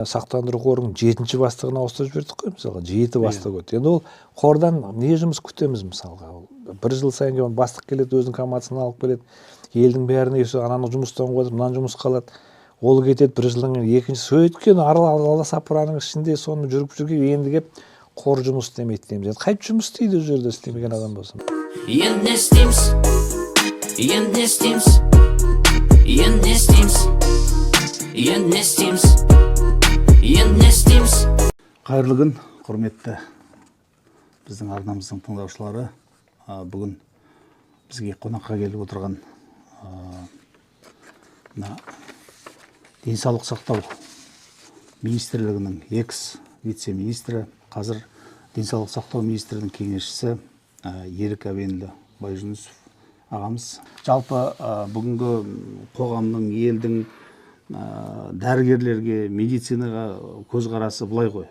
Сақтандыру қорының 7-ші бастығын ауыстырып жібердік қой, мысалға, 7 бастық өтті. Енді ол қордан не жұмыс күтеміз, мысалға? Ол бір жыл сайын келген бастық келеді, өзінің командасын алып келеді, елдің бәріне ананы жұмыстан қояды, мынаны жұмысқа алады, ол кетеді, бір жылдан кейін екіншісі. Өйткені ала сапыраның ішінде соны жүріп жүрген, енді келіп қор жұмыс істемейді дейміз. Енді қайтып жұмыс істейді ол жерде істемеген адам болса? Енді не істейміз? Енді не істейміз? Енді не істейміз? Енді не істейміз? Енді не істейміз? Қайырлы күн, құрметті біздің арнамыздың тыңдаушылары. Бүгін бізге қонаққа келіп отырған мына денсаулық сақтау министрлігінің экс вице-министрі, қазір денсаулық сақтау министрінің кеңесшісі Ерік Әбенұлы Байжүнісов ағамыз. Жалпы бүгінгі қоғамның, елдің дәрігерлерге, медицинаға көзқарасы былай ғой.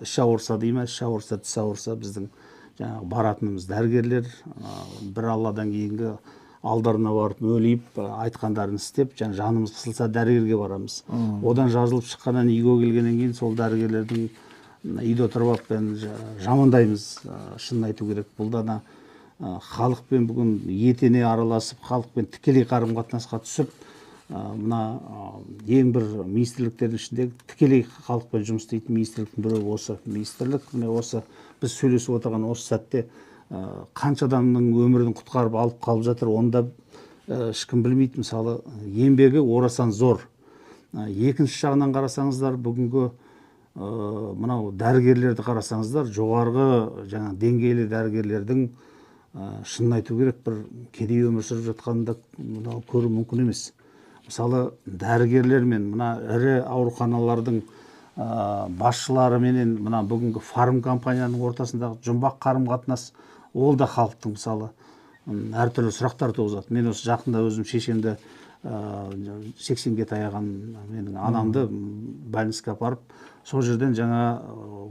Іш ауырса дей ме, іш ауырса, тіс ауырса, біздің жаңағы баратынымыз дәрігерлер, бір Алладан кейінгі алдарына барып мөлиіп, айтқандарын істеп, жаңа жанымыз қысылса дәрігерге барамыз. Одан жазылып шыққаннан үйге келгеннен кейін сол дәрігерлердің үйде отырып алып мен жамандаймыз, шынын айту керек. Бұл да ана халықпен бүгін етене араласып, халықпен тікелей қарым қатынасқа түсіп, мына ең бір министрліктердің ішіндегі тікелей халықпен жұмыс істейтін министрліктің біреуі осы министрлік. Міне, осы біз сөйлесіп отырған осы сәтте қанша адамның өмірін құтқарып алып қалып жатыр, оны да ешкім білмейді. Мысалы, еңбегі орасан зор. Екінші жағынан қарасаңыздар, бүгінгі мынау дәрігерлерді қарасаңыздар, жоғарғы жаңа деңгейлі дәрігерлердің, шынын айту керек, бір кедей өмір сүріп жатқанын да мынау көру мүмкін емес. Мысалы, дәрігерлер мен мына ірі ауруханалардың басшылары менен мына бүгінгі фарм компанияның ортасындағы жұмбақ қарым қатынас, ол да халықтың, мысалы, әртүрлі сұрақтар туғызады. Мен осы жақында өзім шешемді, 80-ге таяған менің анамды больницаға апарып, сол жерден жаңа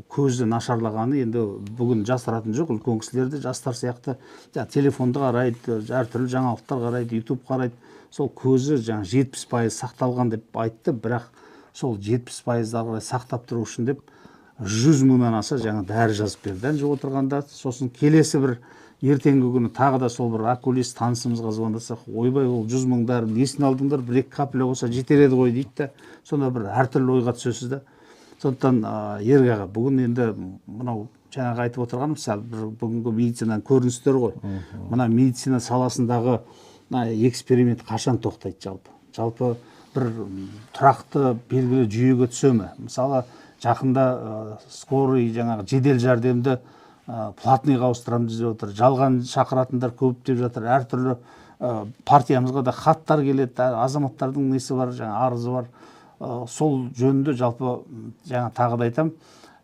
көзі нашарлағаны, енді бүгін жасыратын жоқ, үлкен кісілер де жастар сияқты жаңа телефонды қарайды, әртүрлі жаңалықтар қарайды, ютуб қарайды. Сол көзі жаңа 70% сақталған деп айтты, бірақ сол 70%-ды ары қарай сақтап тұру үшін деп 100 мыңнан аса жаңа дәрі жазып берді ана отырғанда. Сосын келесі бір ертеңгі күні тағы да сол бір окулист танысымызға звондасақ, ойбай, ол 100 мың дәрі несін алдыңдар, бір екі капля болса жетер еді ғой дейді да. Сонда бір әртүрлі ойға түсесіз да. Сондықтан Ерік аға, бүгін енді мынау жаңағы айтып отырғаным сәл бір бүгінгі медицинаның көріністері ғой. Мына медицина саласындағы мына эксперимент қашан тоқтайды? Жалпы бір тұрақты белгілі жүйеге түсе ме? Мысалы, жақында скорый, жаңағы жедел жәрдемді платныйға ауыстырамыз деп отыр, жалған шақыратындар көп деп жатыр. Әртүрлі партиямызға да хаттар келеді, азаматтардың несі бар, жаңа арызы бар. Сол жөнінде жалпы жаңа тағы да айтамын,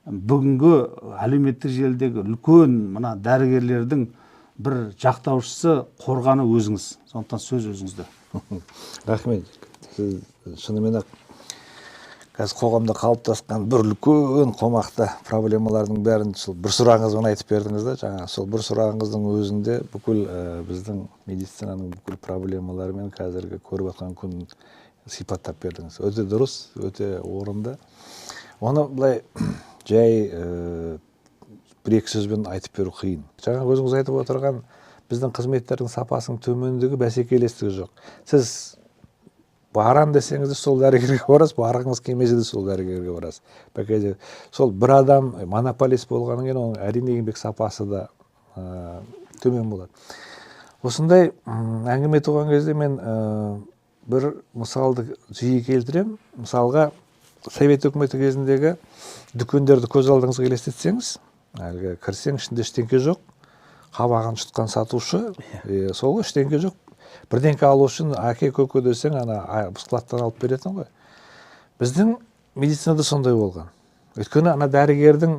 бүгінгі әлеуметтік желідегі үлкен мына дәрігерлердің бір жақтаушысы, қорғаны өзіңіз, сондықтан сөз өзіңізде. Рахмет. Сіз шынымен ақ қазір қоғамда қалыптасқан бір үлкен қомақты проблемалардың бәрін сол бір сұрағыңызбен айтып бердіңіз да. Жаңа сол бір сұрағыңыздың өзінде бүкіл біздің медицинаның бүкіл проблемалары мен қазіргі көріп жатқан күнін сипаттап бердіңіз. Өте дұрыс, өте орынды. Оны былай жай бір екі сөзбен айтып беру қиын. Жаңа өзіңіз айтып отырған біздің қызметтердің сапасының төмендігі, бәсекелестігі жоқ. Сіз барам десеңіз де, сол дәрігерге барасыз, барғыңыз келмесе де, сол дәрігерге барасыз. Пока сол бір адам монополист болғаннан кейін, оның, әрине, еңбек сапасы да төмен болады. Осындай әңгіме туған кезде мен бір мысалды жиі келтіремін. Мысалға, совет өкіметі кезіндегі дүкендерді көз алдыңызға елестетсеңіз, әлгі кірсең, ішінде ештеңке жоқ, қабағын шытқан сатушы, сол ғой, ештеңке жоқ. Бірдеңке алу үшін әке, көке десең, ана складтан алып беретін ғой. Біздің медицинада сондай болған. Өйткені ана дәрігердің,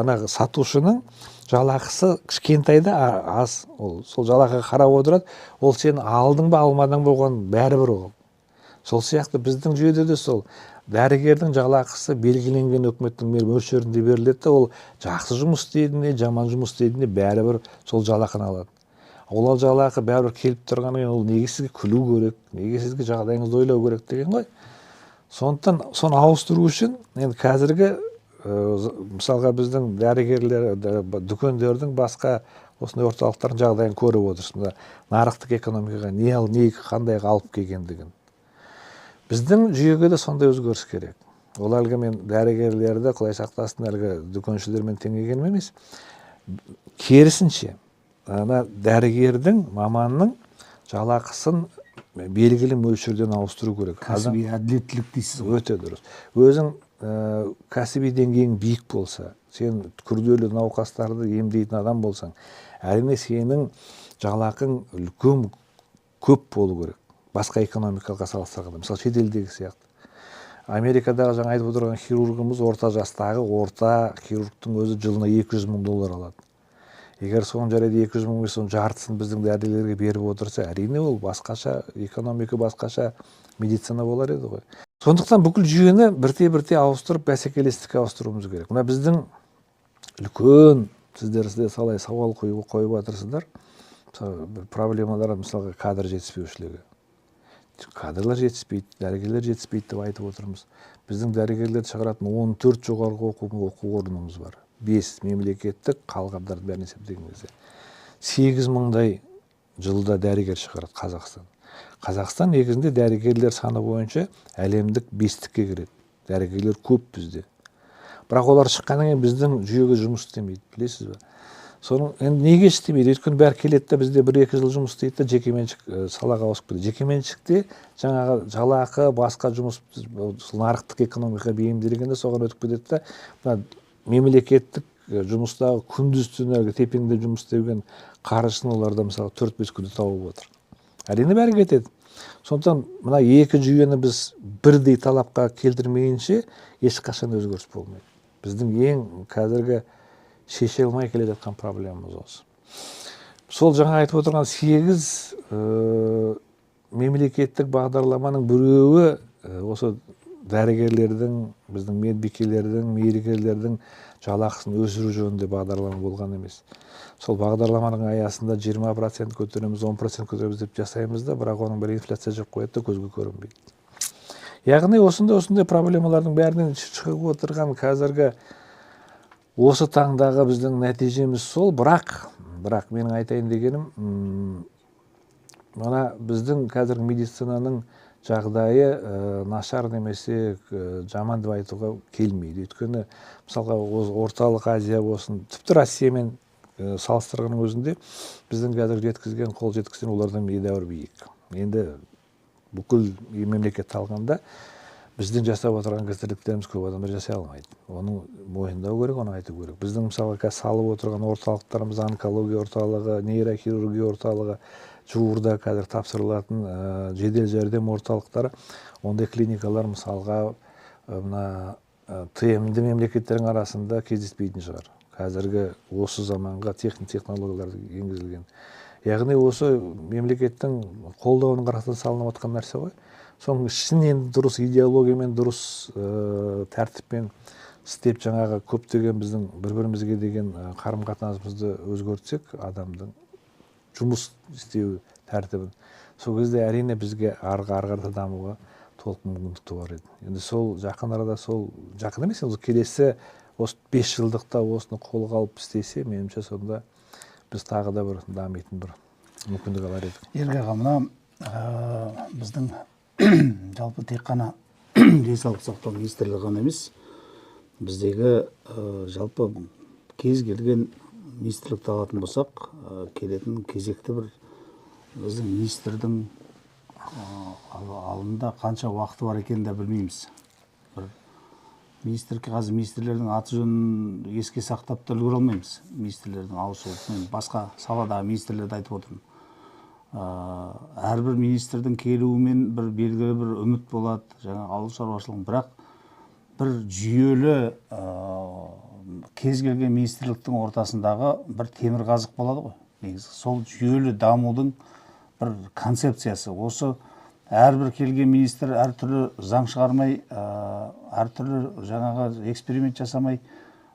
ана сатушының жалақысы кішкентай да, аз. Ол сол жалақыға қарап отырады. Ол сен алдың ба, алмадың ба, оған бәрібір. Ол сол сияқты біздің жүйеде де сол дәрігердің жалақысы белгіленген өкіметтің мөлшерінде беріледі да, ол жақсы жұмыс істейді не, жаман жұмыс істейді не, бәрібір сол жалақыны алады. Ол жалақы бәрібір келіп тұрғаннан кейін, ол неге сізге күлу керек, неге сізге жағдайыңызды ойлау керек деген ғой. Сондықтан соны ауыстыру үшін енді қазіргі мысалға біздің дәрігерлер, дүкендердің, басқа осындай орталықтардың жағдайын көріп отырсыз. Мына нарықтық экономикаға не қандай алып келгендігін. Біздің жүйеге де сондай өзгеріс керек. Ол әлгі мен дәрігерлерді, құдай сақтасын, әлгі дүкеншілермен теңегенім емес. Керісінше, ана дәрігердің, маманның жалақысын белгілі мөлшерден ауыстыру керек. Кәсіби әділеттілік дейсіз ғой. Өте дұрыс. Өзің кәсіби деңгейің биік болса, сен күрделі науқастарды емдейтін адам болсаң, әрине сенің жалақың үлкен, көп болу керек. Басқа экономикаға салыстырғанда, мысалы, шетелдегі сияқты. Америкадағы жаңа айтып отырған хирургымыз, орта жастағы орта хирургтың өзі жылына 200 мың доллар алады. Егер соның, жарайды, 200 мың емес, соның жартысын біздің дәрігерлерге беріп отырса, әрине, ол басқаша экономика, басқаша медицина болар еді ғой. Сондықтан бүкіл жүйені бірте бірте ауыстырып, бәсекелестікке ауыстыруымыз керек. Мына біздің үлкен, сіздер солай сауал қойып жатырсыздар. Мысалы, бір проблемалар, мысалға, кадр жетіспеушілігі. Кадрлар жетіспейді, дәрігерлер жетіспейді деп айтып отырмыз. Біздің дәрігерлерді шығаратын 14 жоғарғы оқу орнымыз бар. 5 мемлекеттік, қалғандардың бәрін есептеген кезде 8 мыңдай жылда дәрігер шығарады Қазақстан. Қазақстан негізінде дәрігерлер саны бойынша әлемдік бестікке кіреді. Дәрігерлер көп бізде. Бірақ олар шыққаннан кейін біздің жүйеге жұмыс істемейді, білесіз бе? Соның енді неге істемейді? Өйткені бәрі келеді де, бізде 1-2 жыл жұмыс істейді де, жекеменшік салаға ауысып кетеді. Жекеменшікте жаңағы жалақы, басқа жұмыс, сол нарықтық экономикаға бейімделгенде соған өтіп кетеді де, мына мемлекеттік жұмыстағы күндіз түні әлгі тепеңдеп жұмыс істеген қаржысын олар да, мысалы, 4-5 күнде тауып отыр. Әрине, бәрі кетеді. Сондықтан мына екі жүйені біз бірдей талапқа келтірмейінше, ешқашан өзгеріс болмайды. Біздің ең қазіргі шеше алмай келе жатқан проблемамыз осы. Сол жаңа айтып отырған 8 мемлекеттік бағдарламаның біреуі осы дәрігерлердің, біздің медбикелердің, мейіргерлердің жалақысын өсіру жөнінде бағдарлама болған емес. Сол бағдарламаның аясында 20% көтереміз, 10% көтереміз деп жасаймыз да, бірақ оның бірі инфляция жеп қояды да, көзге көрінбейді. Яғни осындай осындай проблемалардың бәрінен шығып отырған қазіргі осы таңдағы біздің нәтижеміз сол, бірақ менің айтайын дегенім, мына біздің қазіргі медицинаның жағдайы нашар немесе жаман деп айтуға келмейді. Өйткені, мысалға, Орталық Азия болсын, тіпті Россиямен салыстырғанның өзінде біздің қазір жеткізген, қол жеткізген олардан едәуір биік. Енді бүкіл мемлекетті алғанда, біздің жасап отырған тірліктеріміз көп адамдар жасай алмайды. Оны мойындау керек, оны айту керек. Біздің, мысалға, қазір салып отырған орталықтарымыз, онкология орталығы, нейрохирургия орталығы, жуырда қазір тапсырылатын жедел жәрдем орталықтары, ондай клиникалар, мысалға, мына ТМД мемлекеттердің арасында кездеспейтін шығар. Қазіргі осы заманға технологиялар енгізілген. Яғни осы мемлекеттің қолдауының арқасында салынып жатқан нәрсе ғой. Соның ішін енді дұрыс идеологиямен, дұрыс тәртіппен істеп, жаңағы көптеген біздің бір бірімізге деген қарым қатынасымызды өзгертсек, адамдың жұмыс істеу тәртібін, сол кезде, әрине, бізге ары қарата дамуға толық мүмкіндік туар еді. Енді сол жақын арада, сол жақын емес, енді келесі осы 5 жылдықта осыны қолға алып істесе, меніңше, сонда біз тағы да бір дамитын бір мүмкіндік алар едік. Ерік аға, мына біздің жалпы тек қана Денсаулық сақтау министрлігі ғана емес, біздегі жалпы кез келген министрлікті алатын болсақ, келетін кезекті бір біздің министрдің алдында қанша уақыты бар екенін де білмейміз. Бір министр, қазір министрлердің аты жөнін еске сақтап та үлгере алмаймыз. Министрлердің ауысуы, мен басқа саладағы министрлерді айтып отырмын. Әрбір министрдің келуімен бір белгілі бір үміт болады, жаңа ауыл шаруашылығын, бірақ бір жүйелі кез келген министрліктің ортасындағы бір темір қазық болады ғой. Негізі сол жүйелі дамудың бір концепциясы. Осы әрбір келген министр әртүрлі заң шығармай, әртүрлі жаңағы эксперимент жасамай,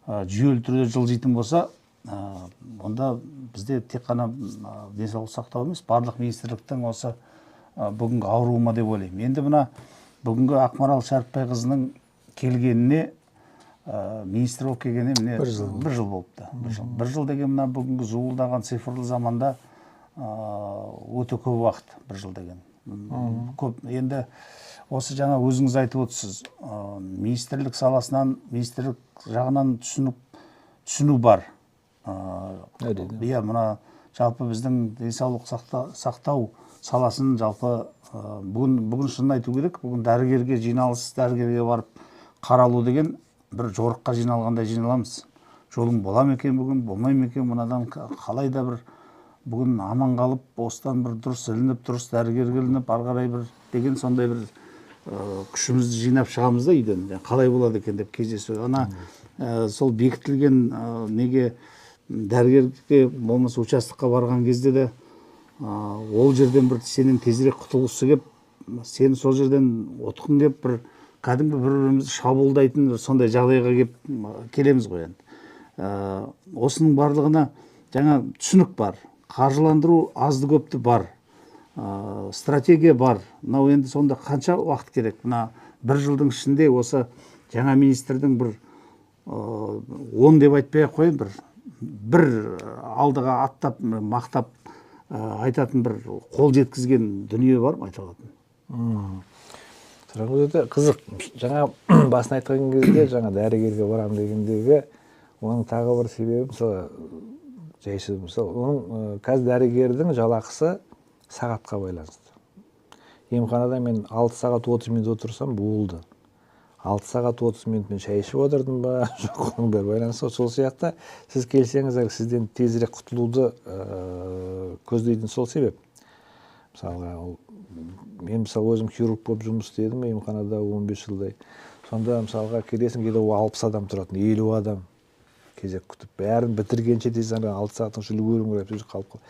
жүйелі түрде жылжитын болса, онда бізде тек қана денсаулық сақтау емес, барлық министрліктің осы бүгінгі ауруы ма деп ойлаймын. Енді мына Бүгінгі Ақмарал Шәріпбайқызының келгеніне, министр болып келгеніне міне бір жыл болыпты. Бір жыл деген мына бүгінгі зуылдаған цифрлы заманда өте көп уақыт, бір жыл деген. Көп. Енді осы жаңа өзіңіз айтып отырсыз, министрлік саласынан, министрлік жағынан түсіну бар. Иә, мына жалпы біздің денсаулық сақтау саласын жалпы бүгін шынын айту керек, бүгін дәрігерге жиналыс, дәрігерге барып қаралу деген бір жорыққа жиналғандай жиналамыз. Жолың бола ма екен бүгін, болмай ма екен, мынадан қалай да бір бүгін аман қалып, осыдан бір дұрыс ілініп, дұрыс дәрігерге ілініп, ары қарай бір деген сондай бір күшімізді жинап шығамыз да үйден. Қалай болады екен деп кездесу. Ана сол бекітілген неге дәрігерге болмаса участокқа барған кезде де ол жерден бір сенен тезірек құтылғысы кеп, сені сол жерден отқың кеп, бір кәдімгі бір-бірімізді шабуылдайтын бір сондай жағдайға кеп келеміз ғой енді. Осының барлығына жаңа түсінік бар, қаржыландыру азды көпті бар, стратегия бар. Мынау енді сонда қанша уақыт керек? Мына бір жылдың ішінде осы жаңа министрдің бір 10 деп айтпай ақ қояйын, бір алдыға аттап, мақтап айтатын бір қол жеткізген дүние бар ма айта алатын? Сұрағыңыз өте қызық. Жаңа басын айтқан кезде, жаңа дәрігерге барамын дегендегі оның тағы бір себебі, мысалы, жайсыз, мысалы, оның қазір дәрігердің жалақысы сағатқа байланысты. Емханада мен 6 сағат 30 минут отырсам болды. 6 сағат 30 минут мен шай ішіп отырдым ба, жоқ, оның бәрі байланысты. Сол сияқты сіз келсеңіз, әлгі сізден тезірек құтылуды көздейтін сол себеп. Мысалға, ол, мен мысалы өзім хирург болып жұмыс істедім емханада 15 жылдай. Сонда мысалға келесің, кейде ол 60 адам тұратын, 50 адам кезек күтіп, бәрін бітіргенше тез ана 6 сағаттың ішінде үлгеруім керек, сөйтіп қалып қалды.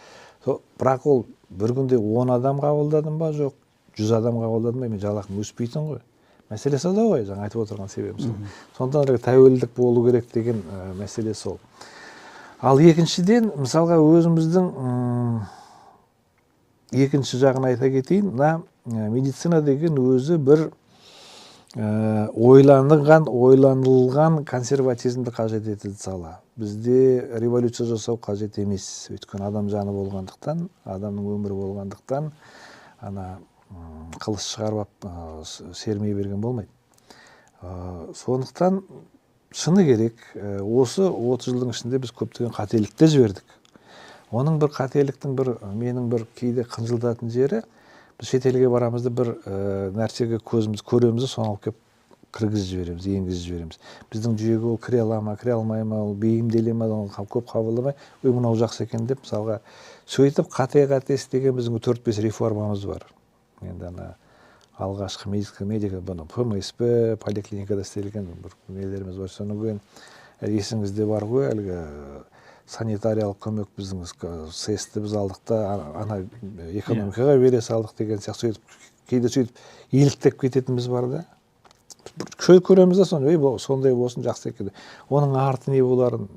Сол, бірақ ол бір күнде 10 адам қабылдадым ба, жоқ, 100 адам қабылдадым ба, мен жалақым өспейтін ғой. Мәселе сонда ғой, жаңа айтып отырған себебім сол. Сондықтан әлгі тәуелділік болу керек деген мәселе сол. Ал екіншіден, мысалға өзіміздің екінші жағын айта кетейін, мына медицина деген өзі бір ойланылған консерватизмді қажет ететін сала. Бізде революция жасау қажет емес. Өйткені адам жаны болғандықтан, адамның өмірі болғандықтан, ана қылыш шығарып алып, сермей берген болмайды. Сондықтан шыны керек, осы 30 жылдың ішінде біз көптеген қателіктер жібердік. Оның бір қателіктің бір, менің бір кейде қынжылтатын жері, біз шетелге барамыз да бір нәрсеге көзіміз көреміз де, соны алып келіп кіргізіп жібереміз, енгізіп жібереміз. Біздің жүйеге ол кіре ала ма, кіре алмай ма, ол бейімделе ма, оны көп қабылдамай, ой, мынау жақсы екен деп, мысалға, сөйтіп қате-қате істеген біздің 4-5 реформамыз бар. Енді ана алғашқы медика, бұны ПМСП, поликлиникада істелген бір нелеріміз бар. Содан кейін есіңізде бар ғой, әлгі санитариялық көмек біздің СЭС-ті біз алдық та, ана экономикаға бере салдық деген сияқты, сөйтіп кейде сөйтіп еліктеп кететініміз бар да. Бір көреміз да соны, ей, сондай болсын, жақсы екен деп. Оның арты не боларын,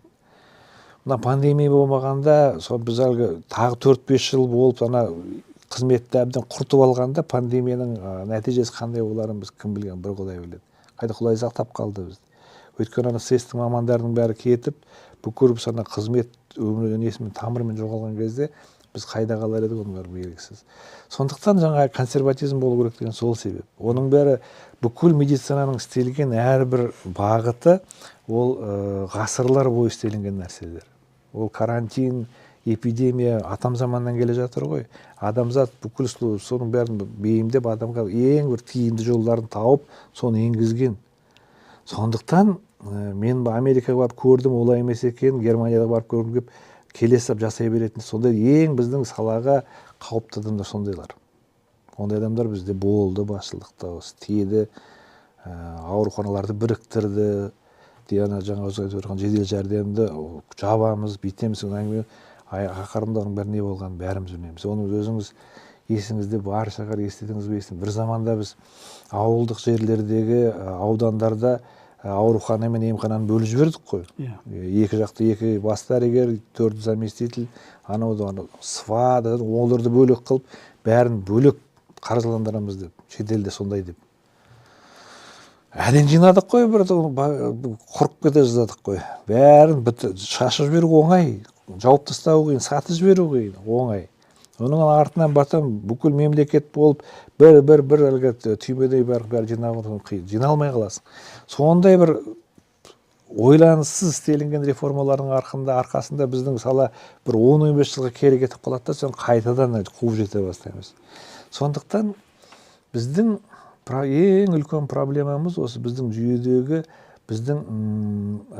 мына пандемия болмағанда, сол біз әлгі тағы 4-5 жыл болып, ана қызметті әбден құртып алғанда пандемияның нәтижесі қандай боларын біз кім білген, бір Құдай біледі. Қайта Құдай сақтап қалды бізді. Өйткені ана СЭС-тің мамандарының бәрі кетіп, бүкіл біз ана қызмет өмірі несімен тамырымен жоғалған кезде біз қайда қалар едік, оның бәрі белгісіз. Сондықтан жаңа консерватизм болу керек деген сол себеп. Оның бәрі бүкіл медицинаның істелген әрбір бағыты ол ғасырлар бойы істелінген нәрселер. Ол карантин, эпидемия атам заманнан келе жатыр ғой. Адамзат бүкіл соның бәрін бейімдеп, адамға ең бір тиімді жолдарын тауып, соны енгізген. Сондықтан мен Америкаға барып көрдім, олай емес екен, Германияға барып көрдім деп келе сап жасай беретін сондай ең біздің салаға қауіпті адамдар сондайлар. Ондай адамдар бізде болды, басшылықта істеді, ауруханаларды біріктірді. Ана жаңа өзің айтып отырған жедел жәрдемді жабамыз, бүйтеміз, соны әңгіме, ақырында оның бәрі не болғанын бәріміз білеміз. Оны өзіңіз есіңізде бар шығар, естідіңіз бе, естідіңіз. Бір заманда біз ауылдық жерлердегі, аудандарда аурухана мен емхананы бөліп жібердік қой. Екі жақты екі бас дәрігер, 4 заместитель, анау да, анау СВА, оларды бөлек қылып, бәрін бөлек қаржыландырамыз деп, шетелде сондай деп. Әрең жинадық қой, бір құрып кете жаздадық қой. Бәрін шашып жіберу оңай, жауып тастау қиын, сатып жіберу қиын, оңай. Оның артынан батам бүкіл мемлекет болып бір әлгі түймедей бәрі жинау қиын, жиналмай қаласың. Сондай бір ойланыссыз істелінген реформалардың арқасында біздің сала бір 10-15 жылға кері кетіп қалады да, соны қайтадан қуып жете бастаймыз. Сондықтан біздің ең үлкен проблемамыз осы біздің жүйедегі біздің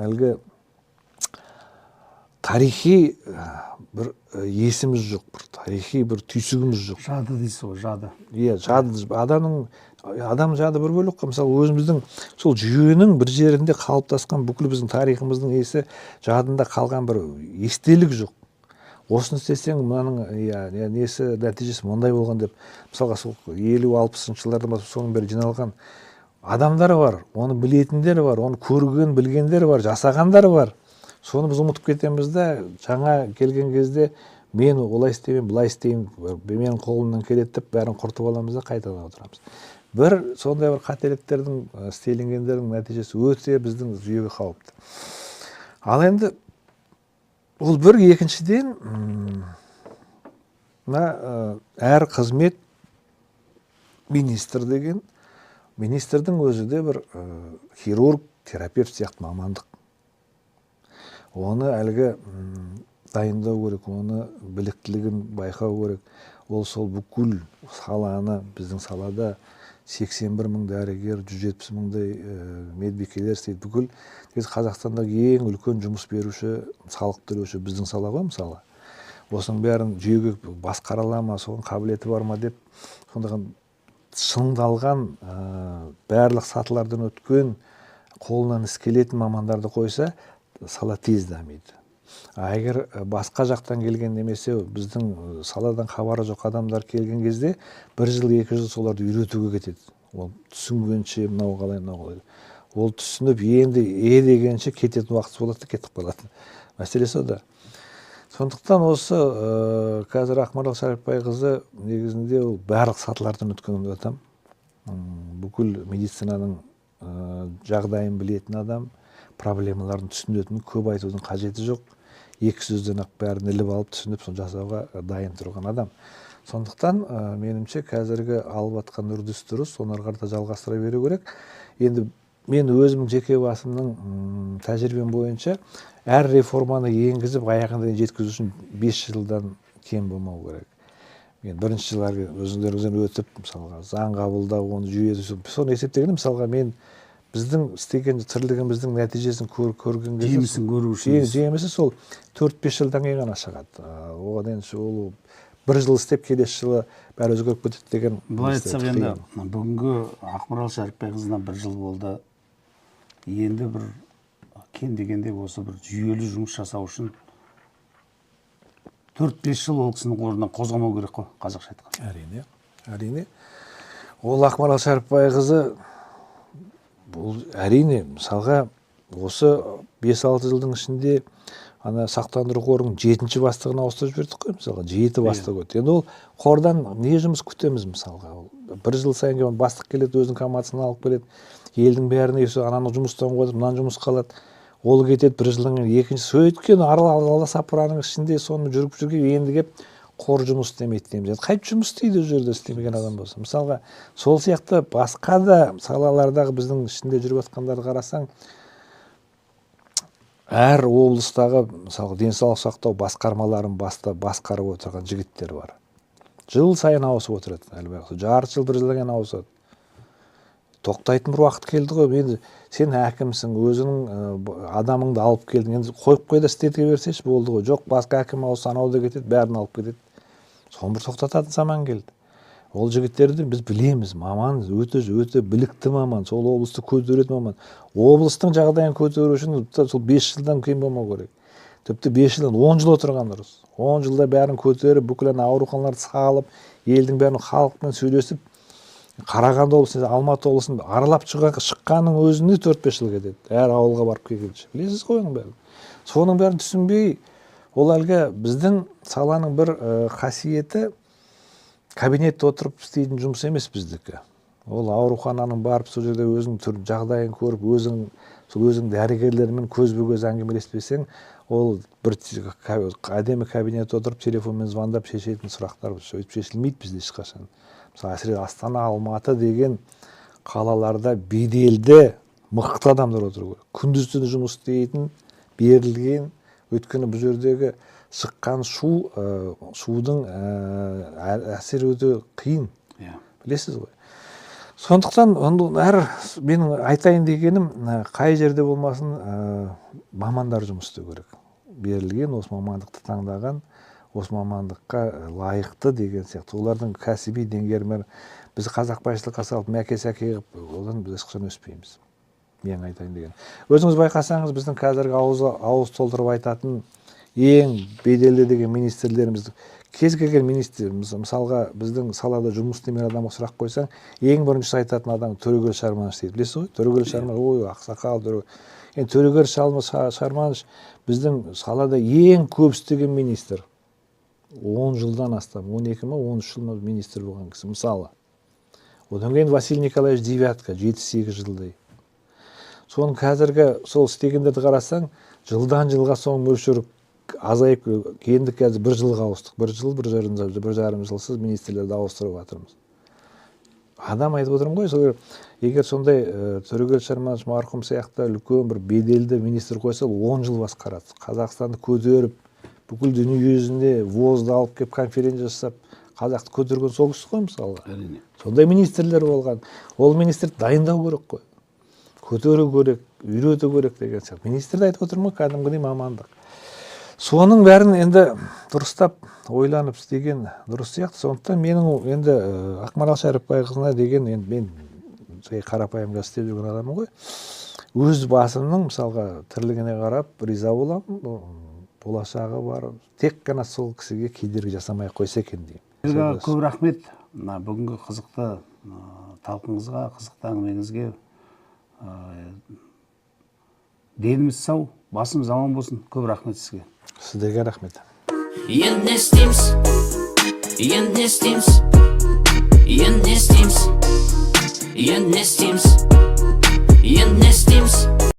әлгі тарихи бір есіміз жоқ, бір тарихи бір түйсігіміз жоқ. Жады дейсіз ғой, жады. Иә, жады. Адам жады бір бөлек қой. Мысалы, өзіміздің сол жүйенің бір жерінде қалыптасқан бүкіл біздің тарихымыздың есі жадында қалған бір естелік жоқ. Осыны істесең, мынаның несі нәтижесі мындай болған деп. Мысалға, сол 50-60 жылдардан бастап соның бәрі жиналған адамдар бар, оны білетіндер бар, оны көрген, білгендер бар, жасағандар бар. Соны біз ұмытып кетеміз да, жаңа келген кезде мен олай істеймін, былай істеймін, менің қолымнан келеді деп бәрін құртып аламыз да қайтадан отырамыз. Бір сондай бір қателіктердің, істелінгендердің нәтижесі өте біздің жүйеге қауіпті. Ал енді ол бір, екіншіден, мына әр қызмет министр деген, министрдің өзі де бір хирург, терапевт сияқты мамандық. Оны әлгі дайындау керек, оны біліктілігін байқау керек. Ол сол бүкіл саланы, біздің салада 81 мың дәрігер, 170 мыңдай медбикелер істейді. Бүкіл Қазақстандағы ең үлкен жұмыс беруші, салық төлеуші біздің сала ғой мысалы. Осының бәрін жүйеге басқара ала ма, соның қабілеті бар ма деп, сондықтан шыңдалған, барлық сатылардан өткен, қолынан іс келетін мамандарды қойса, сала тез дамиды. А егер басқа жақтан келген немесе біздің саладан хабары жоқ адамдар келген кезде бір жыл, 2 жыл соларды үйретуге кетеді. Ол түсінгенше мынау қалай, мынау қалай. Ол түсініп енді дегенше кететін уақыт болады да кетіп қалады. Мәселе сонда. Сондықтан осы қазір Ақмарал Шәріпбайқызы негізінде ол барлық сатылардан өткен адам. Бүкіл медицинаның жағдайын білетін адам, проблемаларын түсінетін, көп айтудың қажеті жоқ. Екі сөзден ақ бәрін іліп алып түсініп, соны жасауға дайын тұрған адам. Сондықтан меніңше қазіргі алып атқан үрдіс дұрыс, соны ары қарата жалғастыра беру керек. Енді мен өзім жеке басымның тәжірибем бойынша әр реформаны енгізіп аяғына дейін жеткізу үшін 5 жылдан кем болмау керек. Мен бірінші жылдары өзіңдеріңізден өтіп, мысалға, заң қабылдау, оны жүйе түзу, соны есептегенде, мысалға, мен біздің істеген тірлігіміздің нәтижесін көрген кезде жемісін көру үшін жемісі сол 4-5 жылдан кейін ғана шығады. Оған енді ол бір жыл істеп келесі жылы бәрі өзгеріп кетеді деген. Былай айтсақ, енді бүгінгі Ақмарал Шәріпбайқызына бір жыл болды. Енді бір кем дегенде осы бір жүйелі жұмыс жасау үшін 4-5 жыл ол кісінің орнынан қозғамау керек қой, қазақша айтқанда. Әрине, әрине. Ол Ақмарал Шәріпбайқызы бұл әрине, мысалға, осы 5-6 жылдың ішінде ана сақтандыру қорының 7-ші бастығын ауыстырып жібердік қой, мысалға, 7 бастық өтті. Енді ол қордан не жұмыс күтеміз, мысалға? Ол бір жыл сайын келген бастық келеді, өзінің командасын алып келеді, елдің бәріне ананы жұмыстан қояды, мынаны жұмысқа алады. Ол кетеді, бір жылдан кейін екінші. Өйткені аласапыраның ішінде соны жүріп жүрген, енді келіп қор жұмыс істемейді дейміз. Енді қайтып жұмыс істейді ол жерде істемеген адам болса. Мысалға, сол сияқты басқа да салалардағы біздің ішінде жүріп жатқандарды қарасаң, әр облыстағы, мысалға, денсаулық сақтау басқармаларын басқарып отырған жігіттер бар. Жыл сайын ауысып отырады, әлбетте. Жарты жыл, бір жылдан кейін ауысады. Тоқтайтын бір уақыт келді ғой. Енді сен әкімсің, өзіңнің адамыңды алып келдің. Енді қойып қой да істете берсеші болды ғой. Жоқ, басқа әкім ауысса, анау да кетеді, бәрін алып кетеді. Соны бір тоқтататын заман келді. Ол жігіттерді біз білеміз, маман, өте өте білікті маман, сол облысты көтеретін маман. Облыстың жағдайын көтеру үшін сол 5 жылдан кем болмау керек. Тіпті 5 жылдан 10 жыл отырған дұрыс. 10 жылда бәрін көтеріп, бүкіл ана ауруханаларды салып, елдің бәрін халықпен сөйлесіп, Қарағанды облысын, Алматы облысын аралап шыққанның өзінде 4-5 жыл кетеді. Әр ауылға барып келгенше. Білесіз ғой оның бәрін. Соның бәрін түсінбей, ол әлгі біздің саланың бір қасиеті кабинетте отырып істейтін жұмыс емес біздікі. Ол аурухананың барып, сол жерде өзің түр жағдайын көріп, өзің сол өзің дәрігерлермен көзбе көз әңгімелеспесең, ол бір әдемі кабинетте отырып, телефонмен звондап шешетін сұрақтар өйтіп шешілмейді бізде ешқашан. Мысалы, әсіресе Астана, Алматы деген қалаларда беделді, мықты адамдар отыру керек, күндіз түні жұмыс істейтін, берілген. Өйткені бұл жердегі шыққан шу, шудың әсері өте қиын. Білесіз ғой. Сондықтан әр менің айтайын дегенім, қай жерде болмасын, мамандар жұмыс істеу керек, берілген, осы мамандықты таңдаған, осы мамандыққа лайықты деген сияқты, олардың кәсіби деңгейі. Біз қазақбайшылыққа салып, мәке сәке қылып, одан біз ешқашан өспейміз. Менің айтайын деген, өзіңіз байқасаңыз, біздің қазіргі ауыз толтырып айтатын ең беделді деген министрлеріміз, кез келген министр, мысалға, біздің салада жұмыс істемеген адамға сұрақ қойсаң, ең бірінші айтатын адам Төрегел Шарманович дейді. Білесіз ғой, Төрегел Шарманович, ой, ақсақал Төрегел. Енді Төрегел Шарманович біздің салада ең көп істеген министр, 10 жылдан астам, 12 ма, 13 жыл ма министр болған кісі, мысалы. Одан кейін Василий Николаевич Девятко 7-8 жылдай. Соның қазіргі сол істегендерді қарасаң, жылдан жылға соның мөлшері азайып, енді қазір бір жылға ауыстық, бір жыл, 1,5 жылсыз министрлерді ауыстырып жатырмыз. Адам айтып отырмын ғой, сол егер сондай Төрегел Шарманович марқұм сияқты үлкен бір беделді министр қойса, ол 10 жыл басқарады, Қазақстанды көтеріп, бүкіл дүние жүзінде ВОЗ-ды алып келіп, конференция жасап, қазақты көтерген сол кісі ғой, мысалға. Сондай министрлер болған. Ол министрді дайындау керек қой, көтеру керек, үйрету керек деген сияқты. Министрді айтып отырмын ғой, кәдімгідей мамандық. Соның бәрін енді дұрыстап ойланып істеген дұрыс сияқты. Сондықтан менің енді Ақмарал Шәріпбайқызына деген, енді мен жай қарапайым істеп жүрген адаммын ғой, өз басымның, мысалға, тірлігіне қарап риза боламын. Болашағы бар, тек қана сол кісіге кедергі жасамай ақ қойса екен деймін. Сізге көп рахмет мына бүгінгі қызықты талқыңызға, қызықты әңгімеңізге. Деніміз сау, басымыз аман болсын. Көп рахмет сізге. Сіздерге рахмет. Енді не істейміз? Енді не істейміз? Енді не істейміз? Енді не істейміз? Енді не істейміз?